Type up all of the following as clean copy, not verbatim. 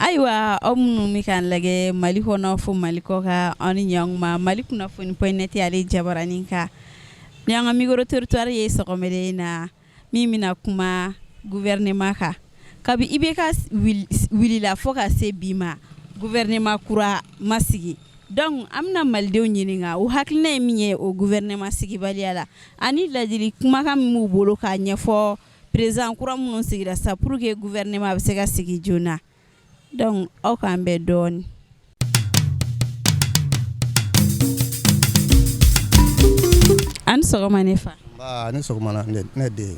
Ayiwa, aw minnu bɛ k'an lajɛ Mali kɔnɔ fo Mali kɔ kan, aw ni ɲankuma. Mali kunnafoni point net, ale jabaranin kan ni an ka micro trottoir ye sɔgɔmada in na, min bɛna kuma gouvernement kan. Kabi IBK wulila fo ka se bi ma, gouvernement kura ma sigi. Donc an bɛna malidenw ɲininka u hakilina ye min ye o gouvernement sigibaliya la, ani ladili kumakan min b'u bolo k'a ɲɛfɔ président kura minnu sigira sa, pour que gouvernement bɛ se ka sigi joona. Donc aw k'an bɛn dɔɔnin. An ni sɔgɔma, ne fa. Nba, ni sɔgɔma, ne den.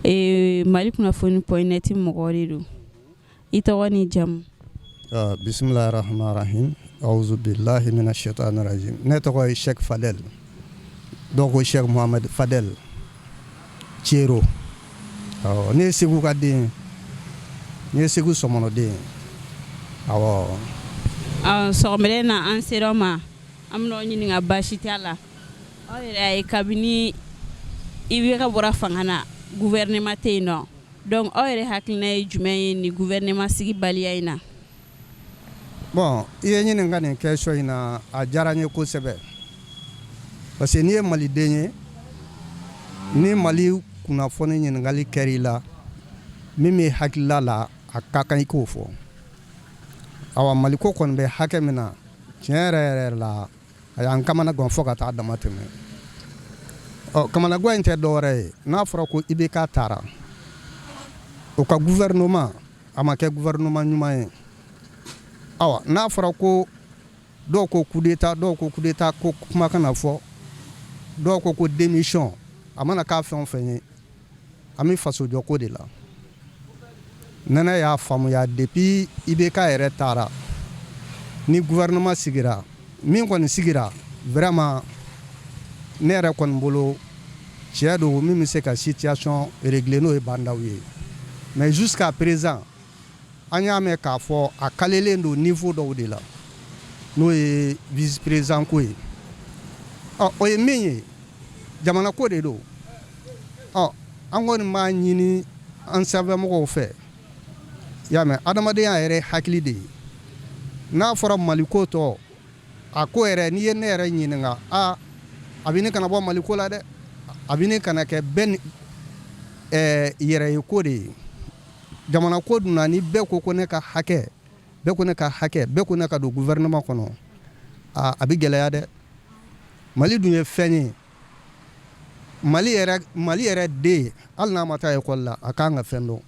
Ee, Mali kunnafoni point net mɔgɔ de don. I tɔgɔ ni jamu? Bisimilahi rahmani rahim, auzu billahi mina shaitani rajim. Ne tɔgɔ ye Cheikh Fadel, dɔw ko Cheikh Mohamed Fadel Cero. Ne ye Segu ka den ye, ne ye Segu sɔmɔnɔ den ye, awɔ. Sɔgɔmada in na, an sera aw ma, an bɛna aw ɲininka, baasi t'a la, aw yɛrɛ y'a ye kabini IBK bɔra fanga na, gouvernement tɛ yen nɔ. Donc aw yɛrɛ hakilina ye jumɛn ye ni gouvernement sigibaliya in na? Bon, i ye ɲininka nin question in na, a diyara n ye kosɛbɛ, parce que n'i ye maliden ye, ni Mali kunnafoni ɲininkali kɛra i la, min bɛ hakilila la, a ka kan i k'o fɔ. Awa, Mali ko kɔni bɛ hakɛ min na, tiɲɛ yɛrɛ yɛrɛ la, a y'an kamana gan fo ka taa dama tɛmɛ. Ɔ, kamanagan in tɛ dɔwɛrɛ ye, n'a fɔra ko IBK taara, o ka gouvernement a ma kɛ gouvernement ɲuman ye. Awa, n'a fɔra ko dɔw ko coup d'état, dɔw ko coup d'état ko kuma kana fɔ, dɔw ko ko démission, a mana k'a fɛn o fɛn ye, an bɛ fasojɔko de la. Nɛnɛ y'a faamuya, depuis IBK yɛrɛ taara ni gouvernement sigira, min kɔni sigira, vraiment, ne yɛrɛ kɔni bolo, tiɲɛ don, min bɛ se ka situation régler, n'o ye Bah N'Daw ye. Mais jusqu'à présent, an y'a mɛn k'a fɔ a kalelen don niveau dɔw de la, n'o ye vice président ko ye. Ɔ, o ye min ye, jamana ko de don. Ɔ, an kɔni b'a ɲini an sanfɛmɔgɔw fɛ, y'a mɛn, adamadenya yɛrɛ hakili de ye. N'a fɔra Maliko tɔ, a ko yɛrɛ, n'i ye ne yɛrɛ ɲininka, a a bɛ ne kana bɔ Maliko la dɛ, a bɛ ne kana kɛ bɛɛ ni yɛrɛ ye ko de ye. Jamana ko dun na, ni bɛɛ ko ko ne ka hakɛ, bɛɛ ko ne ka hakɛ, bɛɛ ko ne ka don gouvernement kɔnɔ, a bɛ gɛlɛya dɛ. Mali dun ye fɛn ye, Mali yɛrɛ, Mali yɛrɛ den, hali n'a ma taa ekɔli la, a kan ka fɛn dɔn,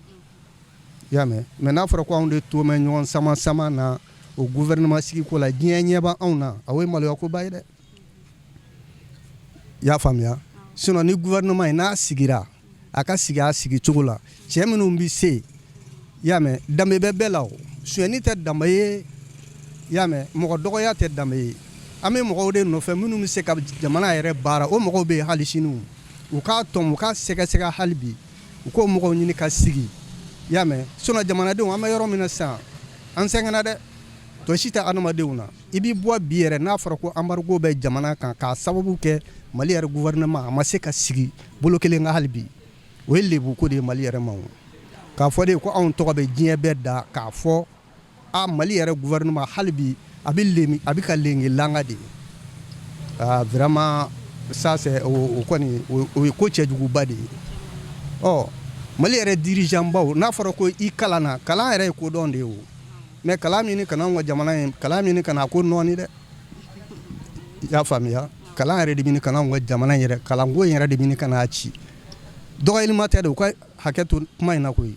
i y'a mɛn. Mais n'a fɔra ko anw de to mɛn ɲɔgɔn sama sama na o gouvernement sigiko la, diɲɛ ɲɛ b'anw anw na, o ye maloya koba ye dɛ, i y'a faamuya. Sinon ni gouvernement in n'a sigira, a ka sigi a sigi cogo la, cɛ minnu bɛ se, i y'a mɛn, danbe bɛ bɛɛ la. O sonyɛni tɛ danbe ye, i y'a mɛn, mɔgɔ dɔgɔya tɛ danbe ye. An bɛ mɔgɔw de nɔfɛ minnu bɛ se ka jamana yɛrɛ baara. O mɔgɔw bɛ yen hali sini, u k'a tɔn, u k'a sɛgɛsɛgɛ hali bi, u k'o mɔgɔw ɲini ka sigi, i y'a mɛn. Sinon jamanadenw, an bɛ yɔrɔ min na sisan, an sɛgɛnna dɛ, tɔ si tɛ adamadenw na. I b'i bɔ bi yɛrɛ, n'a fɔra ko embargo bɛ jamana kan k'a sababu kɛ Mali yɛrɛ gouvernement a ma se ka sigi bolo kelen kan hali bi, o ye lebuko de ye Mali yɛrɛ ma. O k'a fɔ de ko anw tɔgɔ bɛ diɲɛ bɛɛ da k'a fɔ a Mali yɛrɛ gouvernement hali bi a bɛ lemi, a bɛ ka lenge langa de ye. Ah, vraiment, ça c'est o kɔni, o ye ko cɛjuguba de ye. Ɔ, Mali yɛrɛ dirigeant baw, n'a fɔra ko i kalanna, kalan yɛrɛ ye kodɔn de ye o. Mais kalan min kana anw ka jamana in, kalan min kana ko nɔɔni dɛ, i y'a faamuya, kalan yɛrɛ de bɛ kana anw ka jamana in yɛrɛ, kalanko in yɛrɛ de bɛ ka n'a ci. Dɔgɔyalima tɛ de, u ka hakɛ to kuma in na koyi.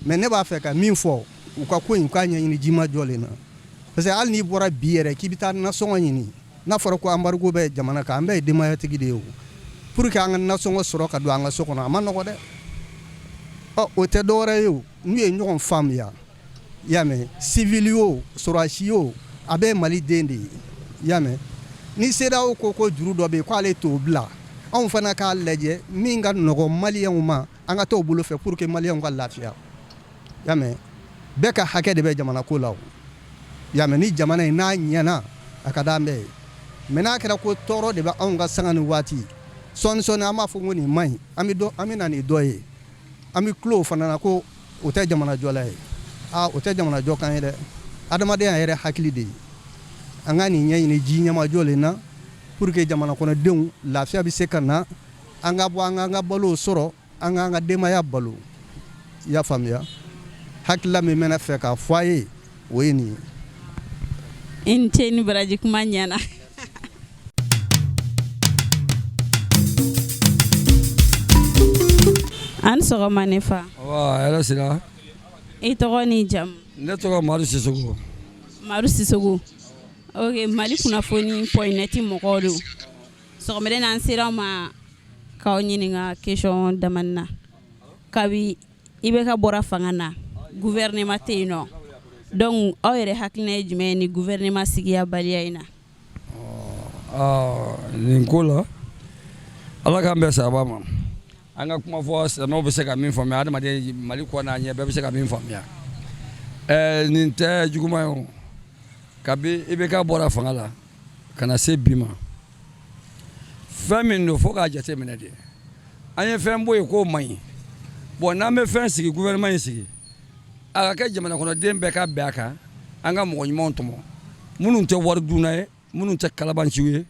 Mais ne b'a fɛ ka min fɔ, u ka ko in, u k'a ɲɛɲini jima jɔlen na, parce que hali n'i bɔra bi yɛrɛ k'i bɛ taa nasɔngɔ ɲini, n'a fɔra ko embargo bɛ jamana kan, an bɛɛ ye denbayatigi de ye. O pour que an ka nasɔngɔ sɔrɔ ka don an ka so kɔnɔ, a ma nɔgɔ dɛ. Ɔ, o tɛ dɔwɛrɛ ye, o n'u ye ɲɔgɔn faamuya, i y'a mɛn, civil o, sɔrɔdasi o, a bɛɛ ye Mali den de ye, i y'a mɛn. Ni CEDEAO ko ko juru dɔ bɛ yen k'ale t'o bila, anw fana k'a lajɛ min ka nɔgɔn maliyɛnw ma, an ka t'o bolo fɛ pour que maliyɛnw ka lafiya, i y'a mɛn. Bɛɛ ka hakɛ de bɛ jamana ko la o, i y'a mɛn. Ni jamana in n'a ɲɛna, a ka d'an bɛɛ ye. Mais n'a kɛra ko tɔɔrɔ de bɛ anw ka sanga ni waati, sɔɔni sɔɔni an b'a fɔ ko nin man ɲi, an bɛ dɔ, an bɛ na ni dɔ ye, an bɛ tulo o fana na ko o tɛ jamana jɔla ye. Aa, o tɛ jamanajɔ kan ye dɛ. Adamadenya yɛrɛ hakili de ye. An ka nin ɲɛɲini ji ɲɛmajɔ le na pour que jamana kɔnɔdenw lafiya bɛ se ka na, an ka bɔ, an k'an ka balo sɔrɔ, an k'an ka denbaya balo. I y'a faamuya? Hakilila min bɛ ne fɛ k'a fɔ a ye, o ye nin ye. I ni ce ni baraji, kuma ɲɛna. An sɔgɔma, ne fa. Hɛrɛ sira. I tɔgɔ ni jamu? Ne tɔgɔ Madu Sisoko. Madu Sisoko, ok. Mali kunnafoni point net mɔgɔw don. Sɔgɔmada in na, an sera aw ma k'aw ɲininka question damani na. Kabi IBK bɔra fanga na, gouvernement tɛ yen nɔ. Donc aw yɛrɛ hakilina ye jumɛn ye ni gouvernement sigiyabaliya in na? Nin ko la, Ala k'an bɛn sababa ma. An ka kuma fɔ, silamɛw bɛ se ka min faamuya, adamaden Mali kɔ n'a ɲɛ bɛɛ bɛ se ka min faamuya. Nin tɛ juguman ye o. Kabi IBK bɔra fanga la ka na se bi ma, fɛn min don, fo k'a jate minɛ de. An ye fɛn bɔ yen k'o man ɲi. Bon, n'an bɛ fɛn sigi, gouvernement in sigi, a ka kɛ jamana kɔnɔden bɛɛ ka bɛn a kan. An ka mɔgɔ ɲumanw tɔmɔ, minnu tɛ wari dunna ye, minnu tɛ kalabanciw ye,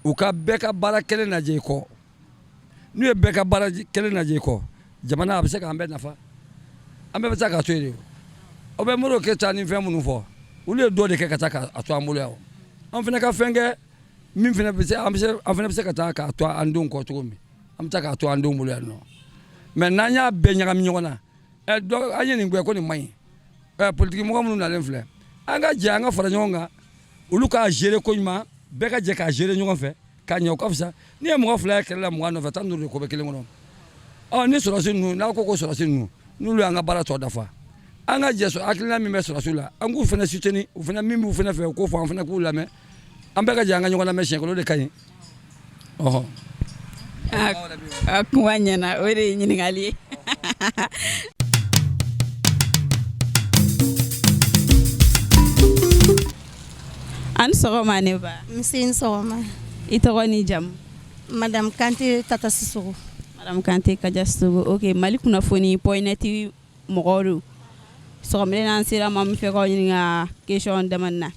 u ka bɛɛ ka baara kelen lajɛ i kɔ. N'u ye bɛɛ ka baara kelen lajɛ i kɔ, jamana a bɛ se k'an bɛɛ nafa. An bɛɛ bɛ taa k'a to yen de. Aw bɛ Modibo Keyita ni fɛn minnu fɔ, olu ye dɔ de kɛ ka taa k'a to an bolo yan. An fana ka fɛn kɛ min fana bɛ se, an bɛ se, an fana bɛ se ka taa k'a to an denw kɔ cogo min, an bɛ taa k'a to an denw bolo yan nɔ. Mais n'an y'a bɛɛ ɲagami ɲɔgɔn na, ɛ dɔ an ye nin gɛn ko nin man ɲi. Ɛ politiki mɔgɔ minnu nalen filɛ, an ka jɛ, an ka fara ɲɔgɔn kan, olu k'a gérer ko ɲuman, bɛɛ ka jɛ k'a gérer ɲɔgɔn fɛ k'a ɲɛ, o ka fisa. N'i ye mɔgɔ 2 ye kɛlɛ la 20 nɔfɛ, 15 de ko bɛ kelen kɔnɔ. Ɔ ni sɔrɔdasi ninnu n'a ko sɔrɔdasi ninnu, n'olu y'an ka baara tɔ dafa, an ka jɛ hakilina min bɛ sɔrɔdasiw la, an k'u fana soutenir. U fana min b'u fana fɛ, u k'o fɔ, an fana k'u lamɛn. An bɛɛ ka jɛ an ka ɲɔgɔn lamɛn siɲɛ kelen, o de ka ɲi. Ɔhɔn. A kuma ɲɛna, o de ye ɲininkali ye. An sɔgɔma, ne ba. Nse, ni sɔgɔma. I tɔgɔ ni jamu? Madame Kante Tata Sisoko. Madame Kante Kaja Sisoko, ok. Mali kunnafoni point net mɔgɔw don. Sɔgɔmada in na, an sera ma min fɛ k'aw ɲininka question damani na.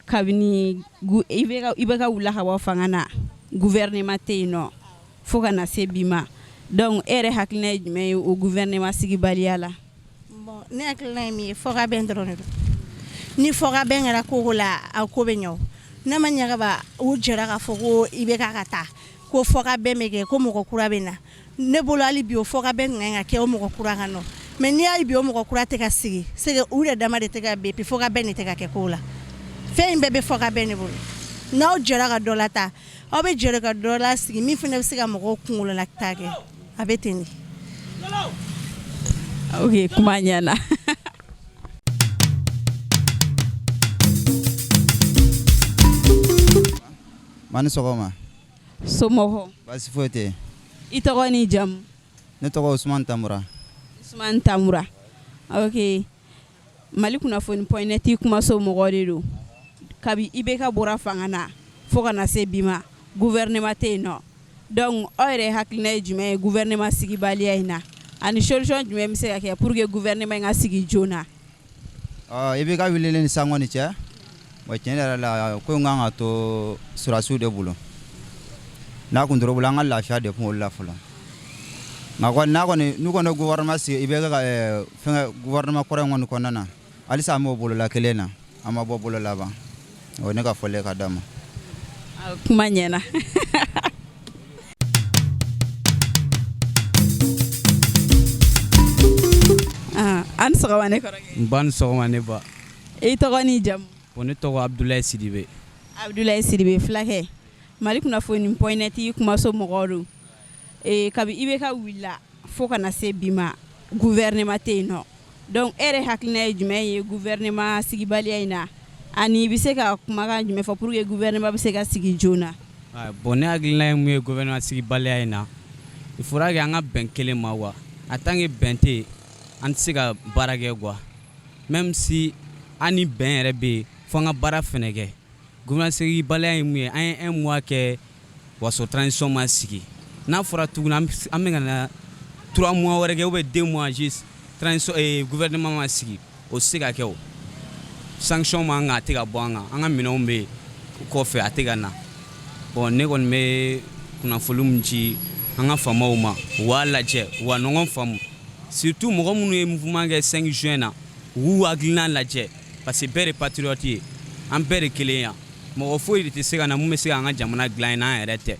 Kabini IBK wulila ka bɔ fanga na, gouvernement tɛ yen nɔ fo ka na se bi ma. Donc e yɛrɛ hakilina ye jumɛn ye o gouvernement sigibaliya la? Bon, ne hakilina ye min ye, fɔkabɛn dɔrɔn de don. Ni fɔkabɛn kɛra ko la, a ko bɛ ɲɛ. N'a ma ɲɛ ka u jɛra k'a fɔ ko IBK ka taa, ko fɔkabɛn bɛ kɛ, ko mɔgɔ kura bɛ na, ne bolo hali bi o fɔkabɛn tun kan ka kɛ o mɔgɔ kura ka nɔ. Mais n'i y'a bi o mɔgɔ kura tɛ ka sigi, c'est que u yɛrɛ dama de tɛ ka bɛn, puis fɔkabɛn de tɛ ka kɛ ko la. Fɛn in bɛɛ bɛ fɔkabɛn de bolo. N'aw jɛra ka dɔ la taa, aw bɛ jɛra ka dɔ la sigi min fana bɛ se ka mɔgɔw kunkolo la taa kɛ, a bɛ ten de. Ok, kuma ɲɛna. Ma ni sɔgɔma. Somɔgɔw? Baasi foyi tɛ. I tɔgɔ ni jamu? Ne tɔgɔ Usumani Tamura. Usumani Tamura, ok. Mali kunnafoni point net kumaso mɔgɔ de don. Kabi IBK bɔra fanga na fo ka na se bi ma, gouvernement tɛ yen nɔ. Donc aw yɛrɛ hakilina ye jumɛn ye gouvernement sigibaliya in na, ani solution jumɛn bɛ se ka kɛ pour que gouvernement in ka sigi joona? IBK wulilen ni sisan kɔni cɛ, bon, tiɲɛ yɛrɛ la, ko in kan ka to sɔrɔdasiw de bolo. N'a kun tor'u bolo, an ka lafiya de kun olu la fɔlɔ. Nka kɔni, n'a kɔni n'u kɔni ye gouvernement sigi, IBK ka fɛngɛ gouvernement kɔrɔ in kɔni kɔnɔna na, halisa an b'o bolola kelen na, an ma bɔ bolo laban. O ye ne ka fɔlen ka d'a ma. Kuma ɲɛna. An ni sɔgɔma, ne kɔrɔkɛ. N ba, ni sɔgɔma, ne ba. I tɔgɔ ni jamu? Bon, ne tɔgɔ Abudulayi Sidibe. Abudulayi Sidibe fulakɛ, Mali kunnafoni point net kumaso mɔgɔw don. Kabi IBK wulila fo ka na se bi ma, gouvernement tɛ yen nɔ. Donc e yɛrɛ hakilina ye jumɛn ye gouvernement sigibaliya in na, ani i bɛ se ka kumakan jumɛn fɔ pour que gouvernement bɛ se ka sigi joona? Bon, ne hakilina ye mun ye gouvernement sigibaliya in na, il faudra que an ka bɛn kelen ma quoi. En tant que bɛn tɛ yen, an tɛ se ka baara kɛ quoi. Même si an ni bɛn yɛrɛ bɛ yen, fo an ka baara fɛnɛ kɛ. Gouvernement sigibaliya ye mun ye? An ye un mois kɛ wasɔrɔ transition ma sigi. N'a fɔra tuguni an bɛ ka na 3 mois wɛrɛ kɛ ou bien 2 mois, juste transition, gouvernement ma sigi. O tɛ se ka kɛ. O sanction b'an kan, a tɛ ka bɔ an kan. An ka minɛnw bɛ yen kɔfɛ, a tɛ ka na. Bon, ne kɔni bɛ kunnafoni min ci an ka faamaw ma, u b'a lajɛ, u ka ɲɔgɔn faamu, surtout mɔgɔ minnu ye mouvement kɛ 5 juin na, u k'u hakilina lajɛ, parce que bɛɛ de patriote ye, an bɛɛ de kelen yan. Mɔgɔ foyi de tɛ se ka na mun bɛ se k'an ka jamana dilan n'an yɛrɛ tɛ,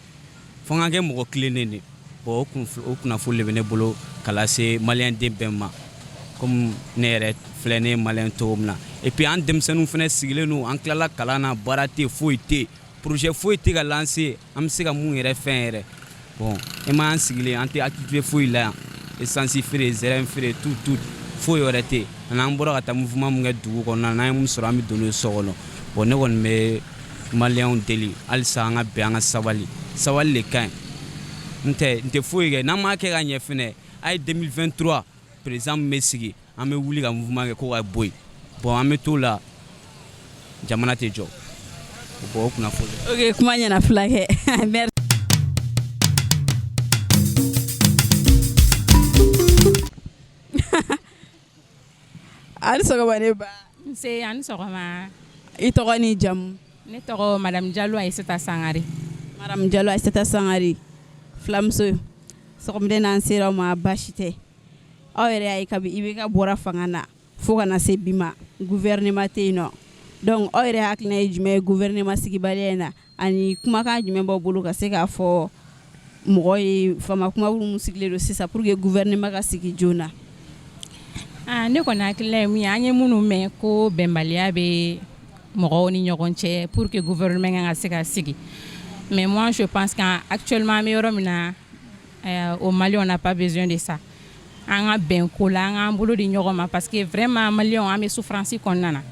fo an ka kɛ mɔgɔ tilennen de. Bon, o kunnafoni de bɛ ne bolo ka lase maliyɛn den bɛɛ ma, komi ne yɛrɛ filɛ, ne ye maliyɛn cogo min na. Et puis an denmisɛnninw fana sigilen don, an tilala kalan na, baara tɛ, foyi tɛ, projet foyi tɛ ka lancer an bɛ se ka mun yɛrɛ fɛn yɛrɛ. Bon, e ma an sigilen, an tɛ activité foyi la yan, essence feere, zɛrɛn feere, tout tout, foyi wɛrɛ tɛ yen. Ani an bɔra ka taa mouvement min kɛ dugu kɔnɔna, n'an ye mun sɔrɔ, an bɛ don n'o ye so kɔnɔ. Bon, ne kɔni bɛ maliyɛnw deli halisa, an ka bɛn, an ka sabali, sabali de ka ɲi. N tɛ n tɛ foyi kɛ n'an m'a kɛ ka ɲɛ fɛnɛ. A ye 2023 président min bɛ sigi, an bɛ wuli ka mouvement kɛ ko ka bɔ yen. Bon, an bɛ t'o la, jamana tɛ jɔ. Bon, o kunnafoni. Ok, kuma ɲɛna fila kɛ. Merci. A ni sɔgɔma ne ba. Nse, a ni sɔgɔma. I tɔgɔ ni jamu? Ne tɔgɔ Madame Jalo Ayisata Sangare. Madame Jalo Ayisata Sangare, filamuso, sɔgɔmada n'an sera aw ma, baasi tɛ? Aw yɛrɛ y'a ye, kabi IBK bɔra fanga na fo ka na se bi ma, gouvernement tɛ yen nɔ. Donc aw yɛrɛ hakilina ye jumɛn ye gouvernement sigibaliya in na, ani kumakan jumɛn b'aw bolo ka se k'a fɔ mɔgɔ ye, faama kuma minnu sigilen don sisan, pour que gouvernement ka sigi joona? Ah, ne kɔni hakilina ye mun ye, an ye minnu mɛn ko bɛnbaliya bɛ mɔgɔw ni ɲɔgɔn cɛ pour que gouvernement kan ka se ka sigi, mais moi je pense qu'actuellement, an bɛ yɔrɔ min na au Mali, on n'a pas besoin de ça. An ka bɛn ko la, an k'an bolo di ɲɔgɔn ma, parce que vraiment maliyɛnw, an bɛ souffrance kɔnɔna na,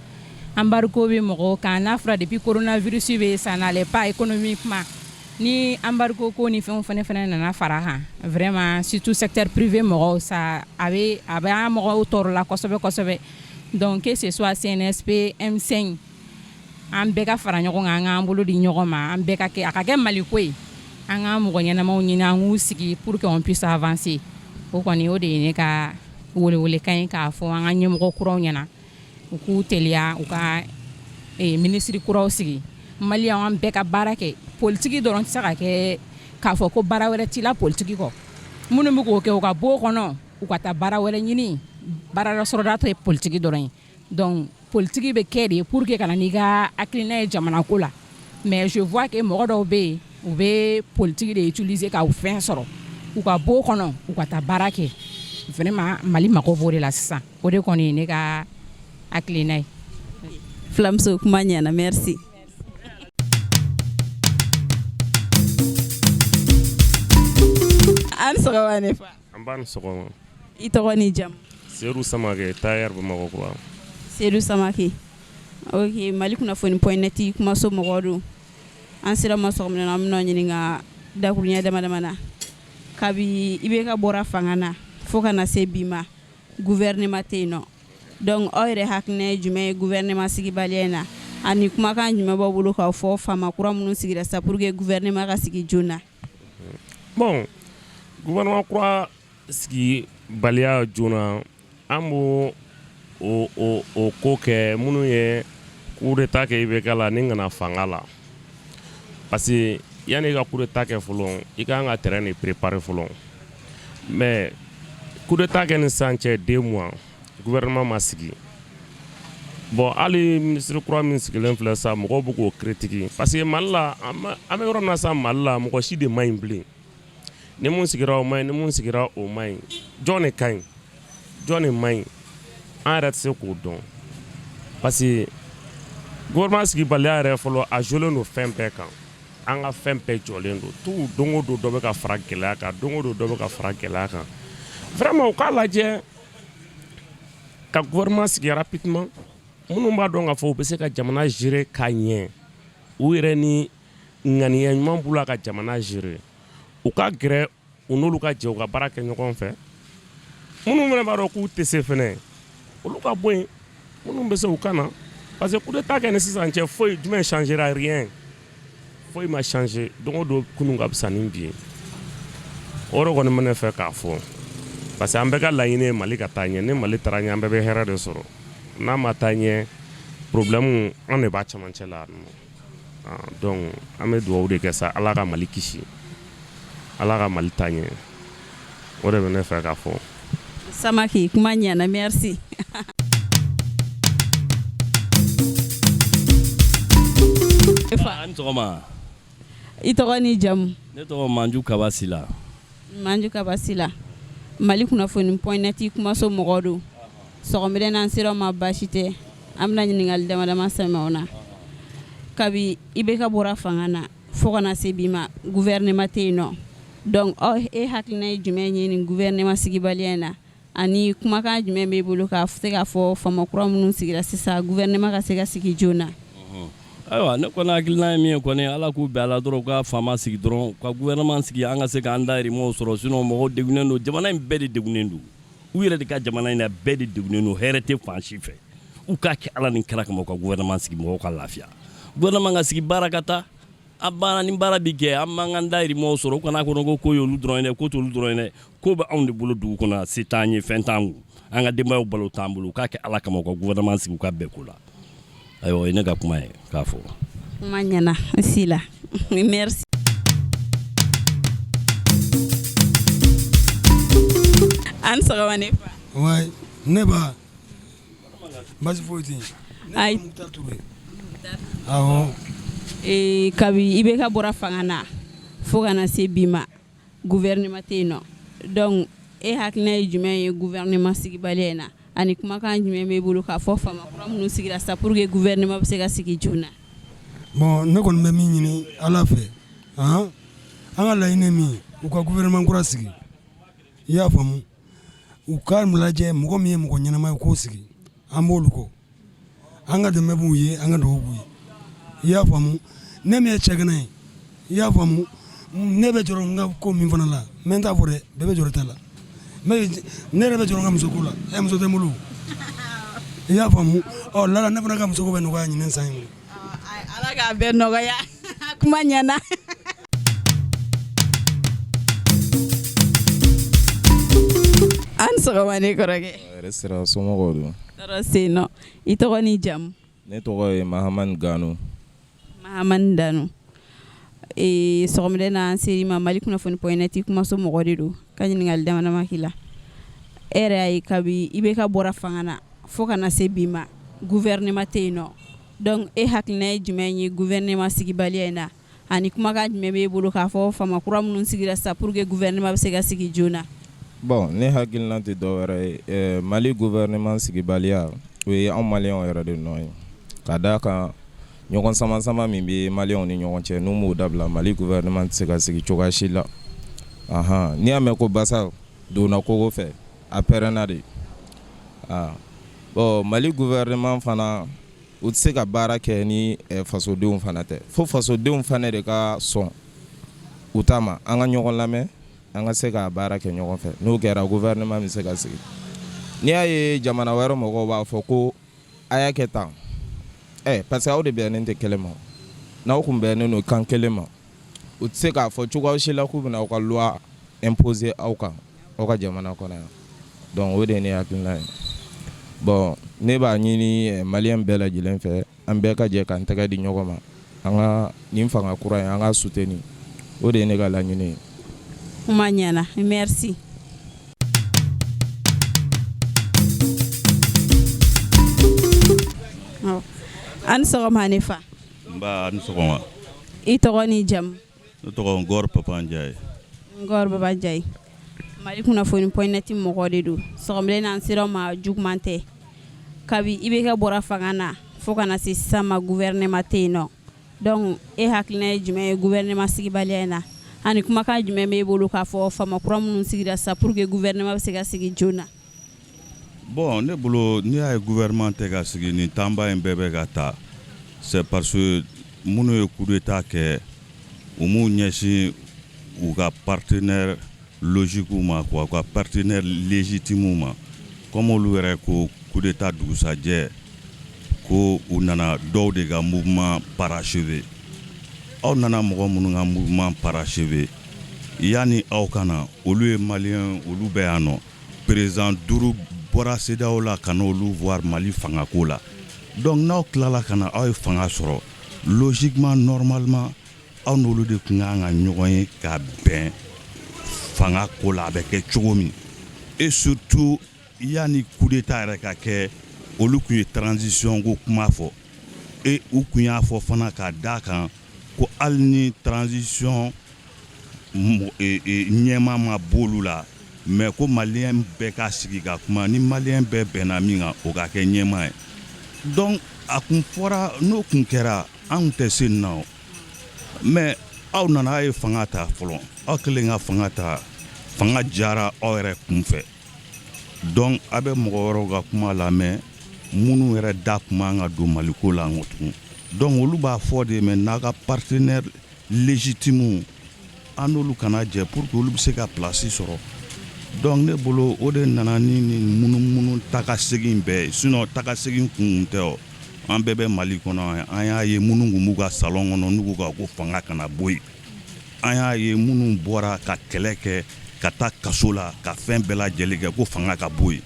embargo bɛ mɔgɔw kan. N'a fɔra depuis coronavirus bɛ, ça n'allait pas économiquement, ni embargo ko ni fɛnw fɛnɛ nana fara a kan, vraiment surtout secteur privé mɔgɔw, ça a bɛ an mɔgɔw tɔɔrɔ la kosɛbɛ kosɛbɛ. Donc que ce soit CNSP, M5, an bɛɛ ka fara ɲɔgɔn kan, an k'an bolo di ɲɔgɔn ma, an bɛɛ ka kɛ, a ka kɛ Maliko ye, an ka mɔgɔ ɲɛnamaw ɲini, an k'u sigi pour qu'on puisse avancer. O kɔni, o de ye ne ka welewelekan ye k'a fɔ an ka ɲɛmɔgɔ kuraw ɲɛna, u k'u teliya, u ka minisiri kuraw sigi. Maliyɛnw, an bɛɛ ka baara kɛ. Politiki dɔrɔn tɛ se ka kɛ k'a fɔ ko baara wɛrɛ t'i la politiki kɔ. Minnu bɛ k'o kɛ, u ka bɔ o kɔnɔ, u ka taa baara wɛrɛ ɲini. Baara sɔrɔda tɛ politiki dɔrɔn ye. Donc politiki bɛ kɛ de pour que ka na n'i ka hakilina ye jamana ko la, mais je vois que mɔgɔ dɔw bɛ yen, u bɛ politiki de utiliser ka fɛn sɔrɔ. U ka bɔ o kɔnɔ, u ka taa baara kɛ. Vraiment, Mali mako b'o de la sisan. O de kɔni ye ne ka hakilina ye. Filamuso, kuma ɲɛna, merci. A ni sɔgɔma ne fa. An b'a ni sɔgɔma. I tɔgɔ ni jamu? Sedu Samakɛ, tailleur, Bamakɔ kura. Sedu Samakɛ, ok. Mali kunnafoni.net kumaso mɔgɔ don. An sera ma sɔgɔma na, an bɛna ɲininka dakuruɲɛ dama dama na. Kabi IBK bɔra fanga na fo ka na se bi ma, gouvernement tɛ yen nɔ. Donc aw yɛrɛ hakilina ye jumɛn ye gouvernement sigibaliya in na, ani kumakan jumɛn b'aw bolo k'aw fɔ faama kura minnu sigira sisan pour que gouvernement ka sigi joona? Bon, gouvernement kura sigibaliya joona, an b'o o ko kɛ minnu ye coup d'état kɛ IBK la ni kana fanga la, parce que yanni i ka coup d'état kɛ fɔlɔ, i ka kan ka terrain de préparer fɔlɔ. Mais coup d'état kɛ ni sisan cɛ 2 mois, gouvernement ma sigi. Bon, hali ministre kura min sigilen filɛ sisan, mɔgɔw bɛ k'o critiquer, parce que Mali la, an bɛ yɔrɔ min na sisan, Mali la, mɔgɔ si de man ɲi bilen. Ni mun sigira, o man ɲi, ni mun sigira, o man ɲi. Jɔn de ka ɲi, jɔn de man ɲi, an yɛrɛ tɛ se k'o dɔn, parce que gouvernement sigibaliya yɛrɛ fɔlɔ, a jɔlen don fɛn bɛɛ kan. An ka fɛn bɛɛ jɔlen don tout. Don o don, dɔ bɛ ka fara gɛlɛya kan, don o don, dɔ bɛ ka fara gɛlɛya kan. Vraiment, u k'a lajɛ ka gouvernement sigi rapidement. Minnu b'a dɔn k'a fɔ u bɛ se ka jamana gérer ka ɲɛ, u yɛrɛ ni ŋaniya ɲuman b'u la ka jamana gérer, u ka gɛrɛ u n'olu ka jɛ, u ka baara kɛ ɲɔgɔn fɛ. Minnu fana b'a dɔn k'u tɛ se fɛnɛ, olu ka bɔ yen. Minnu bɛ se, u ka na, parce que coup d'état kɛ ni sisan cɛ, foyi jumɛn changera? Rien, foyi ma changer. Don o don, kunun ka fisa ni bi ye. O de kɔni bɛ ne fɛ k'a fɔ, parce que an bɛɛ ka laɲini ye Mali ka taa ɲɛ. Ni Mali taara ɲɛ, an bɛɛ bɛ hɛrɛ de sɔrɔ. N'a ma taa ɲɛ, problème an de b'a cɛmancɛ la. Donc an bɛ dugawu de kɛ sa, Ala ka Mali kisi, Ala ka Mali taa ɲɛ. O de bɛ ne fɛ k'a fɔ. Samake, kuma ɲɛna, merci. A ni sɔgɔma. I tɔgɔ ni jamu? Ne tɔgɔ Manju Kaba Sila. Manju Kaba Sila, Mali kunnafoni point net kumaso mɔgɔ don. Sɔgɔmada in na an sera ma baasi tɛ, an bɛna ɲininkali dama dama sɛmɛ o na. Kabi IBK bɔra fanga na fo ka na se bi ma, gouvernement tɛ yen nɔ. Donc aw e hakilina ye jumɛn ye nin gouvernement sigibaliya in na, ani kumakan jumɛn b'e bolo ka se k'a fɔ faama kura minnu sigira sisan, gouvernement ka se ka sigi joona? Ayiwa, ne kɔni hakilina ye min ye kɔni, Ala k'u bɛn a la dɔrɔn, u ka faama sigi dɔrɔn, u ka gouvernement sigi, an ka se k'an dahirimɛw sɔrɔ. Sinon mɔgɔw degunnen don, jamana in bɛɛ de degunnen don. U yɛrɛ de ka jamana in na, bɛɛ de degunnen don, hɛrɛ tɛ fan si fɛ. U k'a kɛ Ala ni kira kama, u ka gouvernement sigi, mɔgɔw ka lafiya. Gouvernement ka sigi, baara ka taa a baara, ni baara bi kɛ, an b'an ka dahirimɛw sɔrɔ. U kana kɔnɔ ko ko y'olu dɔrɔn ye dɛ, ko t'olu dɔrɔn ye dɛ, ko bɛ anw de bolo dugu kɔnɔ. Se t'an ye, fɛn t'an kun, an ka denbayaw balo t'an bolo. U k'a kɛ Ala kama, u ka gouvernement sigi, u ka bɛn ko la. Ayiwa, o ye ne ka kuma ye k'a fɔ. Kuma ɲɛna Sila, merci. A ni sɔgɔma ne fa. Ouais, ne ba, basi foyi tɛ yen. Ayi. Ne Touré. Awɔ. Ee, kabi IBK bɔra fanga na fo ka na se bi ma, gouvernement tɛ yen nɔ. Donc e hakilina ye jumɛn ye gouvernement sigibaliya in na, ani kumakan jumɛn b'e bolo k'a fɔ faama kura minnu sigira sisan pour que gouvernement bɛ se ka sigi joona? Bon, ne kɔni bɛ min ɲini Ala fɛ, han, an ka laɲini ye min ye, u ka gouvernement kura sigi. I y'a faamu, u k'a lajɛ mɔgɔ min ye mɔgɔ ɲɛnama ye, k'o sigi, an b'olu kɔ, an ka dɛmɛ b'u ye, an ka dugawu b'u ye. I y'a faamu, ne min ye cɛgana ye, i y'a faamu, ne bɛ jɔrɔ n ka ko min fana la, n bɛ n ta fɔ dɛ, bɛɛ bɛ jɔrɔ ta la, ne yɛrɛ bɛ jɔrɔ n ka musoko la. Ɛ, muso tɛ n bolo. I y'a faamu, ɔ lala ne fana ka musoko bɛ nɔgɔya ɲinɛ san in kɔnɔ. Ala k'a bɛɛ nɔgɔya, kuma ɲɛna. A ni sɔgɔma ne kɔrɔkɛ. Hɛrɛ sira, somɔgɔw don? Tɔɔrɔ tɛ yen nɔ. I tɔgɔ ni jamu? Ne tɔgɔ ye Mahamani Gano. Mahamani Dano, ee, sɔgɔmada in na an ser'i ma Mali kunnafoni point net kumaso mɔgɔ de don, ka ɲininkali dama dama k'i la. E yɛrɛ y'a ye, kabi IBK bɔra fanga na fo ka na se bi ma, gouvernement tɛ yen nɔ. Donc e hakilina ye jumɛn ye gouvernement sigibaliya in na, ani kumakan jumɛn b'e bolo k'a fɔ faama kura minnu sigira sisan pour que gouvernement bɛ se ka sigi joona? Bon, ne hakilina tɛ dɔwɛrɛ ye, Mali gouvernement sigibaliya, o ye anw maliyɛnw yɛrɛ de nɔ ye, ka d'a kan ɲɔgɔn sama sama min bɛ maliyɛnw ni ɲɔgɔn cɛ, n'u m'o dabila, Mali gouvernement tɛ se ka sigi cogoya si la. Ahan, n'i y'a mɛn ko basa donna kogo fɛ, a pɛrɛnna de. Ah bon, Mali gouvernement fana, u tɛ se ka baara kɛ ni fasodenw fana tɛ, fo fasodenw fana de ka sɔn u ta ma, an ka ɲɔgɔn lamɛn, an ka se ka baara kɛ ɲɔgɔn fɛ. N'o kɛra, gouvernement bɛ se ka sigi. N'i y'a ye jamana wɛrɛ mɔgɔw b'a fɔ ko a y'a kɛ tan, ɛ, parce que aw de bɛnnen tɛ kelen ma. N'aw kun bɛnnen don kan kelen ma, u tɛ se k'a fɔ cogoya si la k'u bɛna aw ka loi imposer aw kan aw ka jamana kɔnɔ yan. Donc o de ye ne hakilina ye. Bon, ne b'a ɲini maliyɛn bɛɛ lajɛlen fɛ, an bɛɛ ka jɛ k'an tɛgɛ di ɲɔgɔn ma, an ka nin fanga kura in, an ka soutenir. O de ye ne ka laɲini ye. Kuma ɲɛna, merci. A ni sɔgɔma ne fa. Nba, a ni sɔgɔma. I tɔgɔ ni jamu? Ne tɔgɔ Ngɔr Papa Ndiaye. Ngɔr Papa Ndiaye, Mali kunnafoni point net mɔgɔ de don. Sɔgɔmada in na an sera ma juguman tɛ, kabi IBK bɔra fanga na fo ka na se sisan ma, gouvernement tɛ yen nɔ. Donc e hakilina ye jumɛn ye gouvernement sigibaliya in na, ani kumakan jumɛn b'e bolo k'a fɔ faama kura minnu sigira sisan pour que gouvernement bɛ se ka sigi joona? Bon, ne bolo, n'i y'a ye gouvernement tɛ ka sigi, nin temps ba in bɛɛ bɛ ka ta, c'est parce que minnu ye coup d'état kɛ, u m'u ɲɛsin u ka partenaire logique ma quoi, u ka partenaire légitime ma. Comme olu yɛrɛ ko coup d'état dugusajɛ ko u nana dɔw de ka mouvement parachever. Aw nana mɔgɔ minnu ka mouvement parachever, yanni aw ka na, olu ye maliyɛn, olu bɛ yan nɔ, président duuru. bɔra CEDEAO la ka n'olu voir Mali fangako la. Donc n'aw tilala ka na, aw ye fanga sɔrɔ, logiquement, normalement, aw n'olu de tun kan ka ɲɔgɔn ye ka bɛn fanga ko la, a bɛ kɛ cogo min. Et surtout, yanni coup d'état yɛrɛ ka kɛ, olu tun ye transition ko kuma fɔ et u tun y'a fɔ fana k'a d'a kan ko hali ni transition ɲɛma ma b'olu la, mais ko maliyɛn bɛɛ ka sigi ka kuma, ni maliyɛn bɛɛ bɛnna min kan, o ka kɛ ɲɛma ye. Donc a kun fɔra, n'o kun kɛra, an kun tɛ se nin na o. Mais aw nana, aw ye fanga ta fɔlɔ, aw kɛlen ka fanga ta, fanga diyara aw yɛrɛ kun fɛ. Donc a bɛ mɔgɔ wɛrɛw ka kuma lamɛn, minnu yɛrɛ da kun man ka don Maliko la nkɔ tugun. Donc olu b'a fɔ de, mais n'a ka partenaire légitime, an n'olu kana jɛ pour que olu bɛ se ka place sɔrɔ. Donc ne bolo, o de nana ni nin munumunu taga segin bɛɛ ye. Sinon taga segin kun tɛ o. An bɛɛ bɛ Mali kɔnɔ, an y'a ye minnu kun b'u ka salon kɔnɔ, n'u ko ko fanga kana bɔ yen. An y'a ye minnu bɔra ka kɛlɛ kɛ, ka taa kaso la, ka fɛn bɛɛ lajɛlen kɛ ko fanga ka bɔ yen.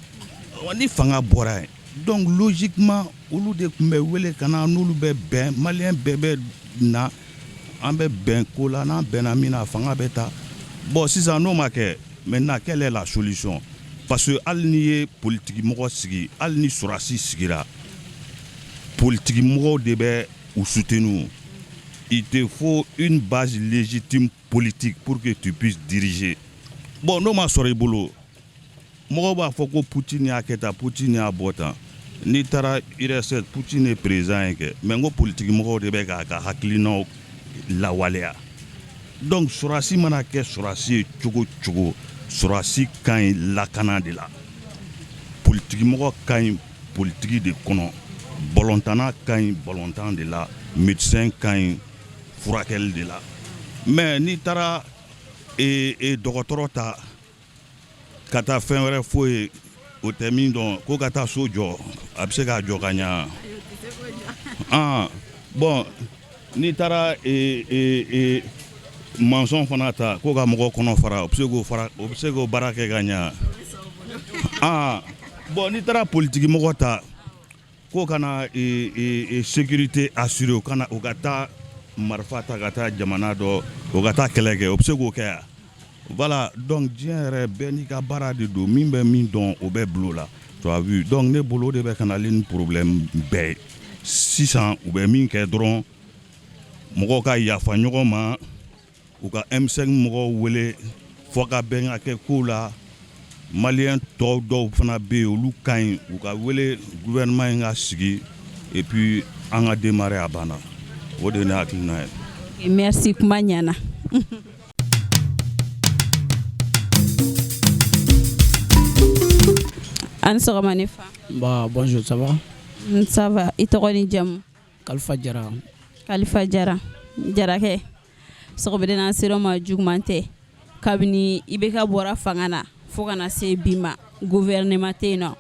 Ni fanga bɔra yen, donc logiquement, olu de tun bɛ wele ka na, n'olu bɛ bɛn, maliyɛn bɛɛ bɛ na, an bɛ bɛn ko la, n'an bɛnna min na, fanga bɛ ta. Bon, sisan n'o ma kɛ, maintenant quelle est la solution? Parce que hali n'i ye politiki mɔgɔ sigi, hali ni sɔrɔdasi sigira, politiki mɔgɔw de bɛ u soutenir. Il te faut une base légitime politique pour que tu puisses diriger. Bon, n'o ma sɔrɔ i bolo, mɔgɔw b'a fɔ ko Poutine y'a kɛ tan, Poutine y'a bɔ tan. N'i taara URSS, Poutine ye président ye kɛ, mais n ko politiki mɔgɔw de bɛ k'a ka hakilinaw lawaleya. Donc sɔrɔdasi mana kɛ sɔrɔdasi ye cogo cogo, sɔrɔdasi ka ɲi lakana de la, politiki mɔgɔ ka ɲi politiki de kɔnɔ, balontanna ka ɲi balontan de la, médecin ka ɲi furakɛli de la. Mais n'i taara dɔgɔtɔrɔ ta ka taa fɛn wɛrɛ fɔ ye, o tɛ min dɔn, ko ka taa so jɔ, a bɛ se k'a jɔ ka ɲa? Ah bon, n'i taara maçon fana ta ko ka mɔgɔ kɔnɔ fara, o bɛ se k'o fara, o bɛ se k'o baara kɛ ka ɲa? Ah bon, n'i taara politiki mɔgɔ ta ko ka na sécurité assurer, o kana o ka taa marifa ta ka taa jamana dɔ, o ka taa kɛlɛ kɛ, o bɛ se k'o kɛ yan? Voilà. Donc diɲɛ yɛrɛ, bɛɛ n'i ka baara de don. Min bɛ min dɔn, o bɛ bila o la, tu as vu? Donc ne bolo, o de bɛ ka na ni problème bɛɛ ye sisan. U bɛ min kɛ dɔrɔn, mɔgɔw ka yafa ɲɔgɔn ma, u ka M5 mɔgɔw wele fɔ ka bɛn ka kɛ kow la. Maliyɛn tɔw dɔw fana bɛ yen, olu ka ɲi, u ka wele, gouvernement in ka sigi, et puis an ka démarrer, a banna. O de ye ne hakilina ye. Merci, kuma ɲɛna. A ni sɔgɔma ne fa. Bah, bonjour, ça va? Ça va. I tɔgɔ ni jamu? Kalifa Jara. Kalifa Jara. Jarakɛ, sɔgɔmada an sera ma juguman tɛ. Kabini IBK bɔra fanga na fo kana se bi ma, gouvernement tɛ yen nɔ.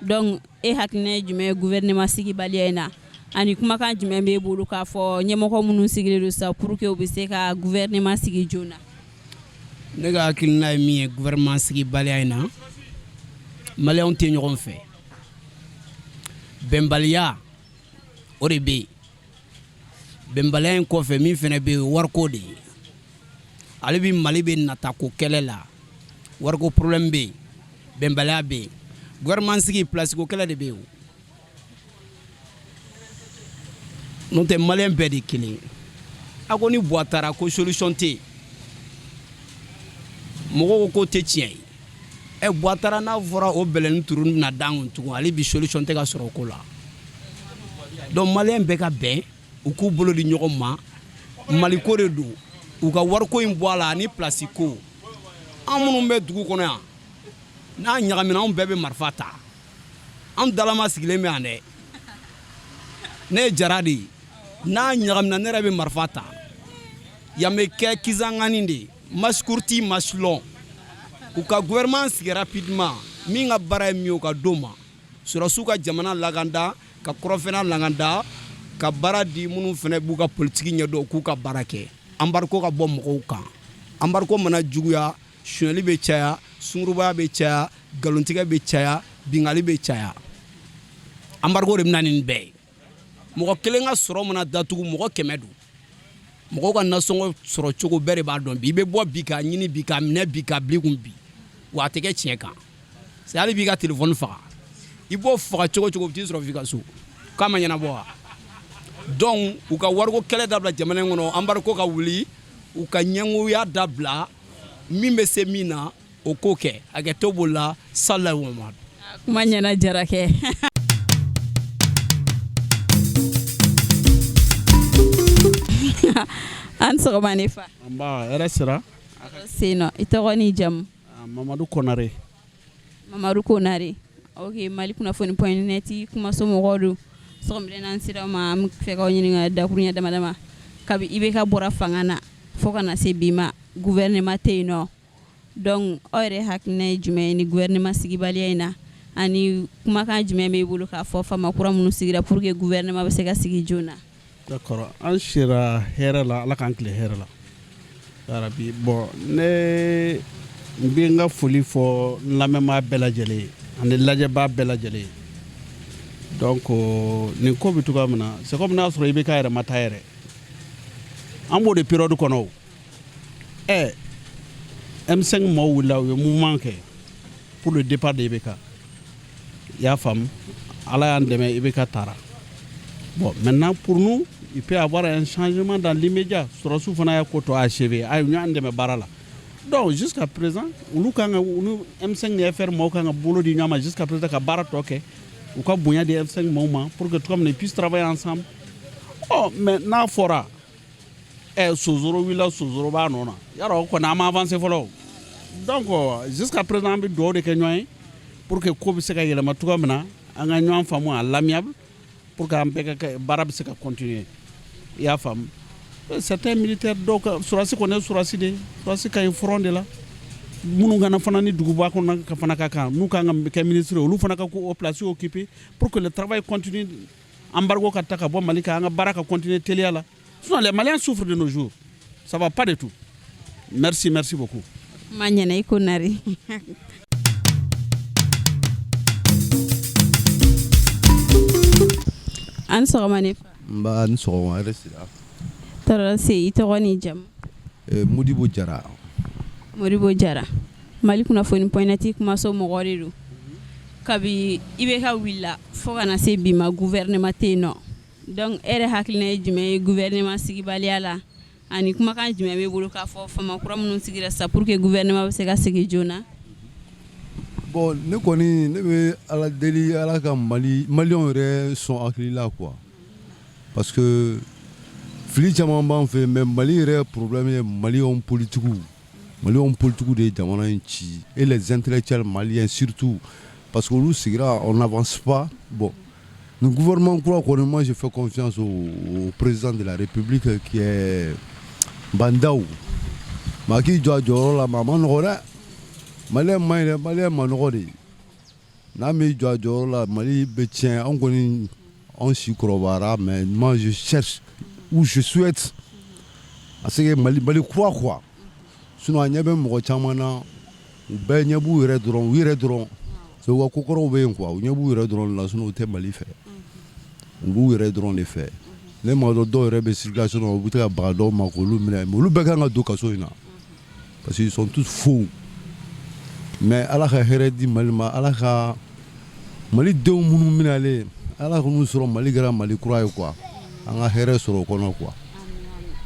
Donc e hakilina ye jumɛn ye gouvernement sigibaliya in na, ani kumakan jumɛn b'e bolo k'a fɔ ɲɛmɔgɔ minnu sigilen don sisan pour que u bɛ se ka gouvernement sigi joona? Ne ka hakilina ye min ye gouvernement sigibaliya in na, maliyɛnw tɛ ɲɔgɔn fɛ, bɛnbaliya o de bɛ yen. Bɛnbaliya in kɔfɛ, min fana bɛ yen, wariko de ye. Ale bi Mali bɛ natako kɛlɛ la, wariko problème bɛ yen, bɛnbaliya bɛ yen. Gouvernement sigi, place ko kɛlɛ de bɛ yen. N'o tɛ, maliyɛn bɛɛ de kelen. A ko ni Buwa taara ko solution tɛ yen, mɔgɔw ko k'o tɛ tiɲɛ ye. Ɛ, Buwa taara, n'a fɔra o bɛlɛnin turu bɛna d'an kun tugun, ale bi solution tɛ ka sɔrɔ o ko la. Donc maliyɛn bɛɛ ka bɛn, u k'u bolo di ɲɔgɔn ma, Maliko de don. U ka wariko in bɔ a la ani place ko. An minnu bɛ dugu kɔnɔ yan, n'a ɲagamina, anw bɛɛ bɛ marifa ta. An dalama sigilen bɛ yan dɛ. Ne ye Jara de ye. N'a ɲagamina, ne yɛrɛ bɛ marifa ta. Yan bɛ kɛ Kisangani de ye, match court, match long. U ka gouvernement sigi rapidement, min ka baara ye min ye, u ka d'o ma. Sɔrɔdasiw ka jamana lakanda, ka kɔrɔfɛnna lakanda, ka baara di minnu fana b'u ka politiki ɲɛdɔn, u k'u ka baara kɛ. Embargo ka bɔ mɔgɔw kan. Embargo mana juguya, sonyali bɛ caya, sungurubaya bɛ caya, nkalontigɛ bɛ caya. Bingali bɛ caya, embargo de bɛ na ni nin bɛɛ ye. Mɔgɔ kelen ka sɔrɔ mana datugu, mɔgɔ 100 don. Mɔgɔw ka nasɔngɔ sɔrɔ cogo bɛɛ de b'a dɔn bi. I bɛ bɔ bi k'a ɲini bi, k'a minɛ bi, k'a bila i kun bi, wa a tɛ kɛ tiɲɛ kan. C'est hali b'i ka téléphone faga, i b'o faga cogo cogo, u bɛ t'i sɔrɔ f'i ka so k'a ma ɲɛnabɔ wa. Donc u ka wariko kɛlɛ dabila jamana in kɔnɔ, embargo ka wuli, u ka ɲɛngoya dabila. Min bɛ se min na, o k'o kɛ. Hakɛto b'o la. Salawu Mamadu. Kuma ɲɛna, Jarakɛ. An sɔgɔma, ne fa. Nba, hɛrɛ sira. Sen nɔ, i tɔgɔ ni jamu? Mamadu Konare. Mamadu Konare, ok. Mali kunnafoni point net kumaso mɔgɔw don. Sɔgɔmada in, an sera ma, an bɛ fɛ k'aw ɲininka dakuruɲɛ dama dama. Kabi IBK bɔra fanga na fo ka na se bi ma, gouvernement tɛ yen nɔ. Donc aw yɛrɛ hakilina ye jumɛn ye ni gouvernement sigibaliya in na, ani kumakan jumɛn b'i bolo k'a fɔ faama kura minnu sigira pour que gouvernement bɛ se ka sigi joona? D'accord, an sera hɛrɛ la, Ala k'an tile hɛrɛ la yarabi. Bon, ne n bɛ n ka foli fɔ n lamɛnbaa bɛɛ lajɛlen ye ani lajɛbaa bɛɛ lajɛlen ye. Donc nin ko bɛ cogoya min na, c'est comme n'a sɔrɔ IBK yɛrɛ ma taa yɛrɛ, an b'o de période kɔnɔ. O ɛ M5 maaw wulila, u ye mouvement kɛ pour le départ de IBK. I y'a faamu? Ala y'an dɛmɛ, IBK taara. Bon, maintenant, pour nous, il peut y avoir un changement dans l'immédiat. Sɔrɔsiw fana y'a ko tɔ achevé, a ye ɲɔgɔn dɛmɛ baara la. Donc jusqu'à présent, olu kan ka, olu M5 ni FR maaw kan ka bolo di ɲɔgɔn ma jusqu'à présent ka baara tɔ kɛ, u ka bonya di M5 maaw ma pour que cogoya min na, ils puissent travailler ensemble. Ɔ mais n'a fɔra ɛ sosoro wulila, sosoro b'a nɔ na, yarɔ o kɔni an ma avancé fɔlɔ o. Donc jusqu'à présent, an bɛ dugawu de kɛ ɲɔgɔn ye pour que ko bɛ se ka yɛlɛma cogoya min na, an ka ɲɔgɔn faamu à l'amiable pour que an bɛɛ ka kɛ baara bɛ se ka continuer. I y'a faamu? Certains militaires dɔw ka sɔrɔsi kɔni ye sɔrɔsi de ye, sɔrɔsi ka ɲi front de la. Minnu kana fana ni duguba kɔnɔ ka fana ka kan, n'u kan ka kɛ ministre ye, olu fana ka o place occuper pour que le travail continue, embargo ka ta ka bɔ Mali kan, an ka baara ka continuer teliya la. Sinon les Maliens souffrent de nos jours, ça va pas du tout. Merci, merci beaucoup. Kuma ɲɛna, i Konare. An sɔgɔma, ne fa. Nba, ni sɔgɔma, hɛrɛ sira. Tɔɔrɔ se. I tɔgɔ ni jamu? Modibo Jara. Modibo Jara, Mali kunnafoni point net kumaso mɔgɔ de don. Kabi IBK wulila fo ka na se bi ma, gouvernement tɛ yen nɔ. Donc e yɛrɛ hakilina ye jumɛn ye gouvernement sigibaliya la, ani kumakan jumɛn b'e bolo k'a fɔ faama kura minnu sigira sisan pour que gouvernement bɛ se ka sigi joona? Bon, ne kɔni, ne bɛ Ala deli, Ala ka Mali maliyɛnw yɛrɛ sɔn hakili la quoi, parce que fili caman b'an fɛ. Mais Mali yɛrɛ problème ye maliyɛnw politigiw, maliyɛnw politigiw de ye jamana in ci, et les intellectuels maliens surtout, parce que olu sigira, on n'avance pas. Bon, le gouvernement kura kɔni, moi je fais confiance au président de la République qui est Bah N'Daw. Maa k'i jɔ a jɔyɔrɔ la, maa ma nɔgɔ dɛ. Maliyɛn ma ɲi dɛ, maliyɛn ma nɔgɔ de. N'a m'i jɔ a jɔyɔrɔ la, Mali bɛ tiɲɛ. Anw kɔni, anw si kɔrɔbayara, mais moi je cherche ou je souhaite à ce que Mali, Mali kura quoi. Sinon a ɲɛ bɛ mɔgɔ caman na, u bɛɛ ɲɛ b'u yɛrɛ dɔrɔn, u yɛrɛ dɔrɔn. C'est u ka kokɔrɔw bɛ yen quoi, u ɲɛ b'u yɛrɛ dɔrɔn de la, sinon u tɛ Mali fɛ, u b'u yɛrɛ dɔrɔn de fɛ. Ne m'a dɔn, dɔw yɛrɛ bɛ circulation na, u bɛ ka baga dɔw ma k'olu minɛ, mais olu bɛɛ kan ka don kaso in na parce qu'ils sont tous faux. Mais Ala ka hɛrɛ di Mali ma, Ala ka Mali denw minnu minɛlen, Ala k'u sɔrɔ Mali kɛra Mali kura ye quoi, an ka hɛrɛ sɔrɔ o kɔnɔ quoi.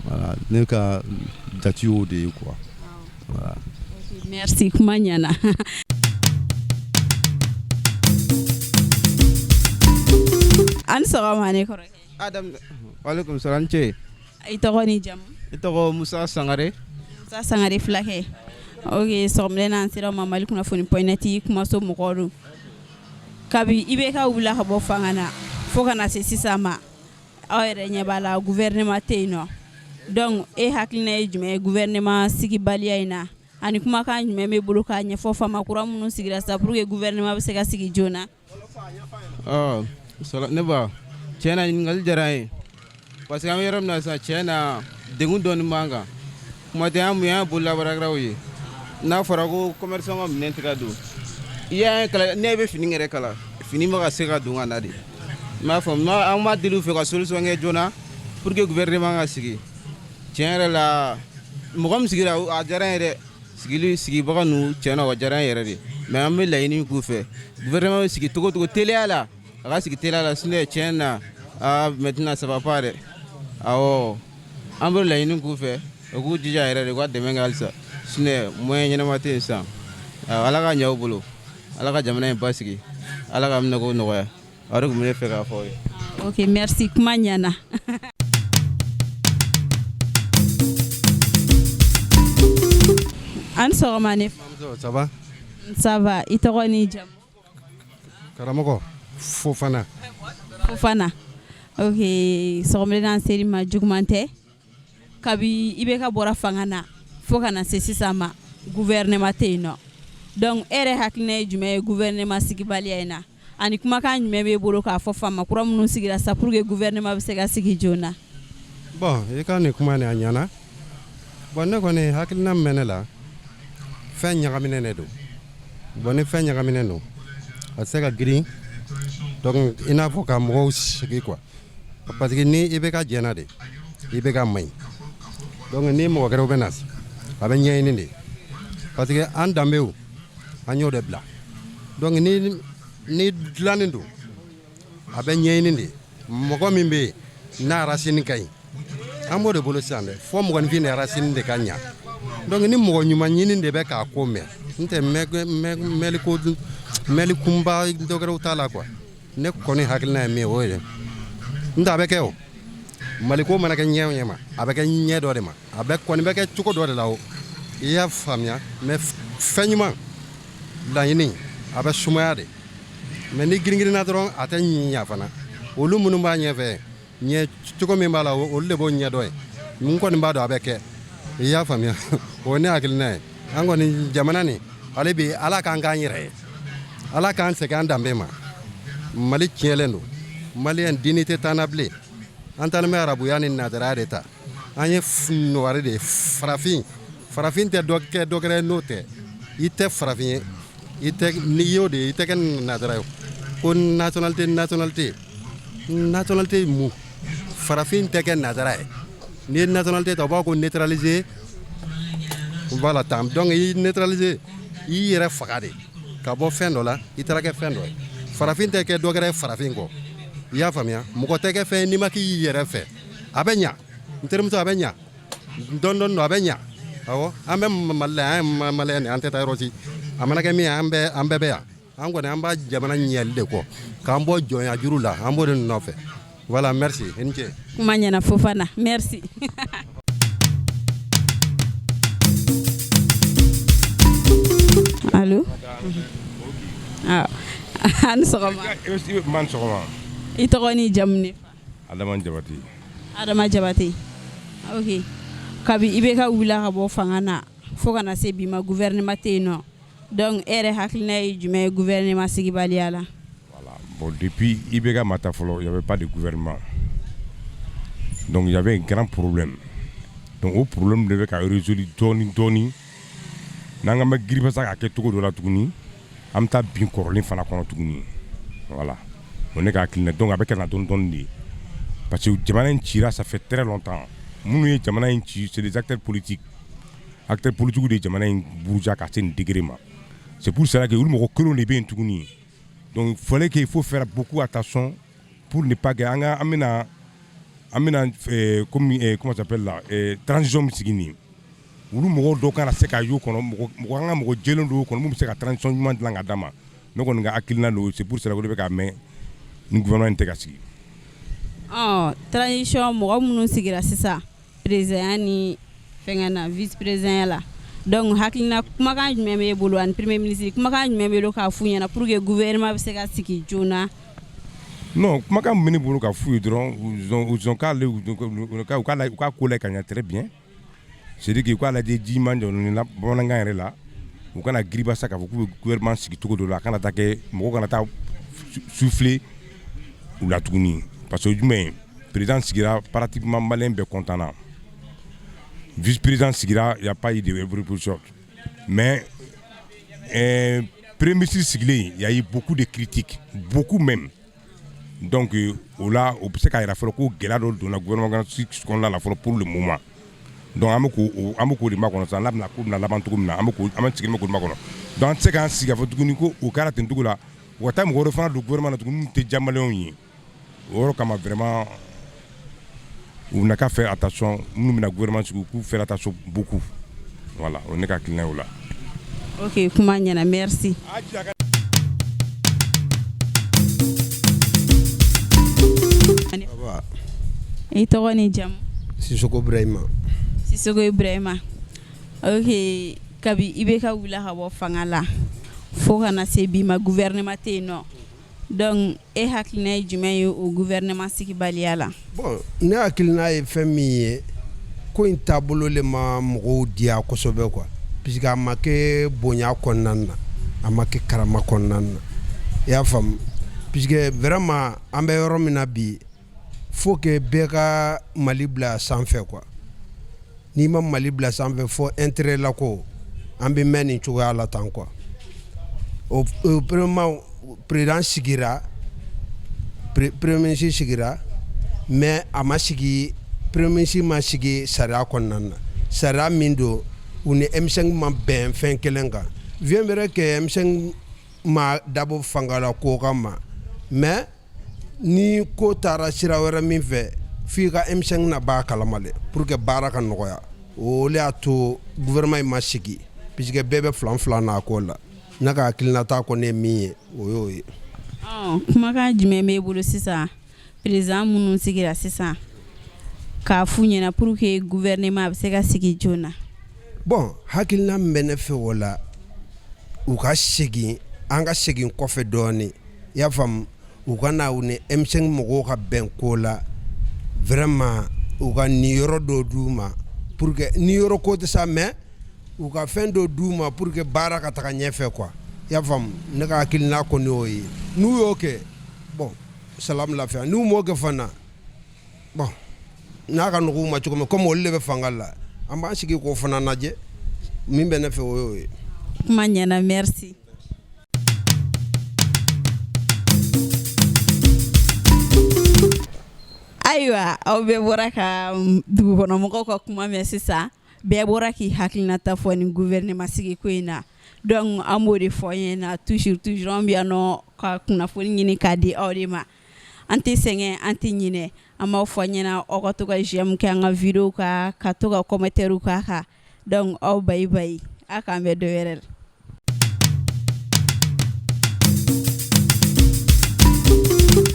Voilà, ne ka jate y'o de ye quoi, voilà. Merci, kuma ɲɛna. An sɔgɔma, ne kɔrɔkɛ. Adam, walekum salam ce. I tɔgɔ ni jamu? I tɔgɔ Musa Sangare. Musa Sangare fulakɛ, ok. Sɔgɔmada in, an sera ma Mali kunnafoni point net kumaso mɔgɔw don. Kabi IBK wulila ka bɔ fanga na fo ka na se sisan ma, aw yɛrɛ ɲɛ b'a la, gouvernement tɛ yen nɔ. Donc e hakilina ye jumɛn ye gouvernement sigibaliya in na, ani kumakan jumɛn b'e bolo k'a ɲɛfɔ faama kura minnu sigira sisan pour que gouvernement bɛ se ka sigi joona? Ɔ ne ba, tiɲɛ na, ɲininkali diyara n ye, parce que an bɛ yɔrɔ min na sisan, tiɲɛ na, degun dɔɔni b'an kan. Kuma tɛ an mun y'an bololabaarakɛlaw ye, n'a fɔra ko commerçant ka minɛn tɛ ka don. I y'a kala, ne bɛ fini yɛrɛ kala, fini ma ka se ka don ka na de. I m'a faamu? An b'a deli u fɛ ka solution kɛ joona pour que gouvernement ka sigi. Tiɲɛ yɛrɛ la, mɔgɔ min sigira, a diyara n ye dɛ. Sigili sigibaga ninnu, tiɲɛ na, o diyara n yɛrɛ de. Mais an bɛ laɲini k'u fɛ, gouvernement bɛ sigi cogo cogo, teliya la, a ka sigi teliya la. Sinon tiɲɛ na, aa, maintenant ça va pas dɛ. Awɔ, an bɛ laɲini k'u fɛ, u k'u jija yɛrɛ de, u ka dɛmɛ kɛ halisa. Sinon moyen ɲɛnama tɛ yen sisan. Ala ka ɲɛ u bolo, Ala ka jamana in basigi, Ala ka minɛ ko nɔgɔya. O de tun bɛ ne fɛ k'a fɔ aw ye. Ok, merci, kuma ɲɛna. An sɔgɔma ne. Ça va? Ça va. I tɔgɔ ni jamu? Karamɔgɔ Fofana. Fofana, ok. Sɔgɔmada seri ma, juguman tɛ. Kabi IBK bɔra fanga na fo ka na se sisan ma, gouvernement tɛ yen nɔ. Donc e yɛrɛ hakilina ye jumɛn ye gouvernement sigibaliya in na, ani kumakan jumɛn b'e bolo k'a fɔ faama kura minnu sigira sa pour que gouvernement bɛ se ka sigi joona? Bon, i ka nin kuma nin, a ɲɛna. Bon, ne kɔni hakilina min bɛ ne la, fɛn ɲagaminen de don. Bon, ni fɛn ɲagaminen don, a tɛ se ka girin. Donc i n'a fɔ ka mɔgɔw sigi quoi, parce que ni IBK jɛna de, IBK man ɲi. Donc ni mɔgɔ wɛrɛw bɛ na, a bɛ ɲɛɲini de, parce que an danbew, an y'o de bila. Donc ni dilannen don, a bɛ ɲɛɲini de. Mɔgɔ min bɛ yen n'a racine ka ɲi, an b'o de bolo sisan dɛ. Fɔ mɔgɔninfin de racine de ka ɲa. Donc ni mɔgɔ ɲuman ɲini de bɛ k'a ko mɛn, n tɛ mɛli ko mɛli kunba dɔ wɛrɛw t'a la quoi. Ne kɔni hakilina ye min ye, o ye n tɛ a bɛ kɛ. O Maliko mana kɛ ɲɛ o ɲɛ ma, a bɛ kɛ ɲɛ dɔ de ma, a bɛ kɔni bɛ kɛ cogo dɔ de la. O i y'a faamuya? Mais fɛn ɲuman laɲini, a bɛ sumaya de. Mais ni girin-girinna dɔrɔn, a tɛ ɲa fana. Olu minnu b'a ɲɛfɛ, ɲɛ cogo min b'a la, olu de b'o ɲɛ dɔn ye. N kɔni b'a dɔn a bɛ kɛ. I y'a faamuya? O ye ne hakilina ye. An kɔni jamana nin, ale bi Ala k'an k'an yɛrɛ ye, Ala k'an segin an danbe ma. Mali tiɲɛlen don. Maliyɛn dignité t'an na bilen. An taalen bɛ arabuya ni nazaraya de ta. An ye nɔgɔri de ye. Farafin, farafin tɛ dɔ kɛ dɔ wɛrɛ n'o tɛ. I tɛ farafin ye, i tɛ n'i y'o de ye, i tɛ kɛ nazara ye. Ko nationalité, nationalité, nationalité mun? Farafin tɛ kɛ nazara ye. N'i ye nationalité ta, u b'a ko neutraliser. Voilà tan. Donc i neutraliser, i yɛrɛ faga de ka bɔ fɛn dɔ la, i taara kɛ fɛn dɔ ye. Farafin tɛ kɛ dɔ wɛrɛ ye farafin kɔ. I y'a faamuya? Mɔgɔ tɛ kɛ fɛn ye n'i ma k'i yɛrɛ fɛ. A bɛ ɲa, n terimuso, a bɛ ɲa dɔɔni dɔɔni, a bɛ ɲa. Awɔ, an bɛ Mali la, an ye maliyɛn de, an tɛ taa yɔrɔ si. A mana kɛ min ye, an bɛɛ, an bɛɛ bɛ yan. An kɔni, an b'a jamana ɲɛli de kɔ, k'an bɔ jɔnya juru la, an b'o de nɔfɛ. Voilà, merci, i ni ce. Kuma ɲɛna Fofana, merci. Allo, a ni sɔgɔma. Man sɔgɔma. I tɔgɔ ni jamu ne? Adama Jabate. Adama Jabate, ok. Kabi IBK wulila ka bɔ fanga na fo ka na se bi ma, gouvernement tɛ yen nɔ. Donc e yɛrɛ hakilina ye jumɛn ye gouvernement sigibaliya la? Bon, depuis IBK ma taa fɔlɔ, il n'y avait pas de gouvernement. Donc il y avait un grand problème. Donc o problème de bɛ ka résoudre dɔɔni dɔɔni. N'an k'an bɛ giribasa k'a kɛ cogo dɔ la tuguni, an bɛ taa bin kɔrɔlen fana kɔnɔ tuguni. Voilà. O ne ka hakilina. Donc a bɛ ka na dɔɔni dɔɔni de. Parce que jamana in cira, ça fait très longtemps. Minnu ye jamana in ci, c'est des acteurs politiques. Acteurs politiques de ye jamana in buruja ka se nin degré ma. C'est pour cela que olu mɔgɔ kelenw de bɛ yen tuguni. Donc il fallait qu'il faut faire beaucoup attention pour ne pas que an ka an bɛna comme comment ça s'appelle là, transition min sigi nin, olu mɔgɔw dɔw kana se ka y'o kɔnɔ, mɔgɔ mɔgɔ an ka mɔgɔ jɛlen dɔw kɔnɔ min bɛ se ka transition ɲuman dilan ka d'a ma. Ne kɔni ka hakilina don. C'est pour cela que o de bɛ k'a mɛn ni gouvernement in tɛ ka sigi. Ɔ, transition mɔgɔ minnu sigira sisan, président ni fɛngɛ na, vice président la, donc hakilina kumakan jumɛn b'e bolo, ani premier ministre, kumakan jumɛn b'e bolo k'a f'u ɲɛna pour que gouvernement bɛ se ka sigi joona? Non, kumakan min bɛ ne bolo ka f'u ye dɔrɔn, ils ont qu'à aller u k'a ko lajɛ ka ɲɛ très bien. C'est à dire que u k'a lajɛ, ji man jɔ ni bamanankan yɛrɛ la. U kana giriba sa k'a fɔ k'u bɛ gouvernement sigi cogo dɔ la, a kana taa kɛ mɔgɔw kana taa souffler u la tuguni. Parce que jumɛn, président sigira, pratiquement maliyɛn bɛɛ content na. Vice président sigira, il y a pas eu de révolution, mais Premier ministre sigilen, il y a eu beaucoup de critiques, beaucoup même. Donc o la, o bɛ se k'a jira fɔlɔ ko gɛlɛya dɔ donna gouvernement kɔnɔna la fɔlɔ pour le moment. Donc an bɛ k'o de makɔnɔ sisan, n'a bɛna ko bɛna laban cogo min na, an bɛ k'o an bɛ sigilen bɛ k'o de makɔnɔ. Donc an tɛ se k'an sigi k'a fɔ tuguni ko o kɛra ten cogo la, u ka taa mɔgɔ wɛrɛ fana don gouvernement na tuguni min tɛ diya maliyɛnw ye. O yɔrɔ kama, vraiment, u na ka faire attention. Minnu bɛna gouvernement sigi, u k'u faire attention beaucoup. Voilà, o ye ne ka hakilina ye o la. Ok, kuma ɲɛna, merci. I tɔgɔ ni jamu? Sisoko Ibrahima. Sisoko Ibrahima, ok. Kabi IBK wulila ka bɔ fanga la fo ka na se bi ma, gouvernement tɛ yen nɔ. Donc e hakilina ye jumɛn ye o gouvernement sigibaliya la? Bon, ne hakilina ye fɛn min ye, ko in taabolo le ma mɔgɔw diya kosɛbɛ quoi, puisque a ma kɛ bonya kɔnɔna na, a ma kɛ karama kɔnɔna na, i y'a faamu? Puisque vraiment, an bɛ yɔrɔ min na bi, faut que bɛɛ ka Mali bila sanfɛ quoi. N'i ma Mali bila sanfɛ, fo intérêt la ko, an bɛ mɛn nin cogoya la tan quoi. O premièrement, président sigira, premier ministre sigira, mais a ma sigi, premier ministre ma sigi sariya kɔnɔna na. Sariya min don, u ni M5 ma bɛn fɛn kelen kan. Bien vrai que M5 ma dabɔ fanga la ko kama, mais ni ko taara sira wɛrɛ min fɛ, f'i ka M5 na b'a kalama de pour que baara ka nɔgɔya. O de y'a to gouvernement in ma sigi, puisque bɛɛ bɛ filan filan n'a ko la. Ne ka hakilinata kɔni ye min ye, o y'o ye. Kumakan jumɛn b'e bolo sisan, président minnu sigira sisan, k'a f'u ɲɛna pour que gouvernement a bɛ se ka sigi joona? Bon, hakilina min bɛ ne fɛ o la, u ka segin, an ka segin kɔfɛ dɔɔnin, i y'a faamu? U ka na u ni M5 mɔgɔw ka bɛn ko la. Vraiment, u ka niyɔrɔ dɔ d'u ma pour que, niyɔrɔ ko tɛ sa, mais u ka fɛn dɔ d'u ma pour que baara ka taga ɲɛfɛ quoi, i y'a faamu? Ne ka hakilina kɔni y'o ye. N'u y'o kɛ, bon, salam, lafiya. N'u m'o kɛ fana, bon, n'a ka nɔgɔ u ma cogo min, komi olu de bɛ fanga la, an b'an sigi k'o fana lajɛ. Min bɛ ne fɛ, o y'o ye. Kuma ɲɛna, merci. Ayiwa, aw bɛɛ bɔra ka dugukɔnɔmɔgɔw ka kuma mɛn sisan. Bɛɛ bɔra k'i hakilinata fɔ ni gouvernement sigi ko in na. Donc an b'o de fɔ ɲɛna toujours toujours, an bɛ yan nɔ ka kunnafoni ɲini k'a di aw de ma. An tɛ sɛgɛn, an tɛ ɲinɛ. An b'aw fɔ ɲɛna, aw ka to ka j'aime kɛ an ka vidéo kan, ka to ka commentaire k'a kan. Donc aw bayi bayi, a k'an bɛn dɔ wɛrɛ la.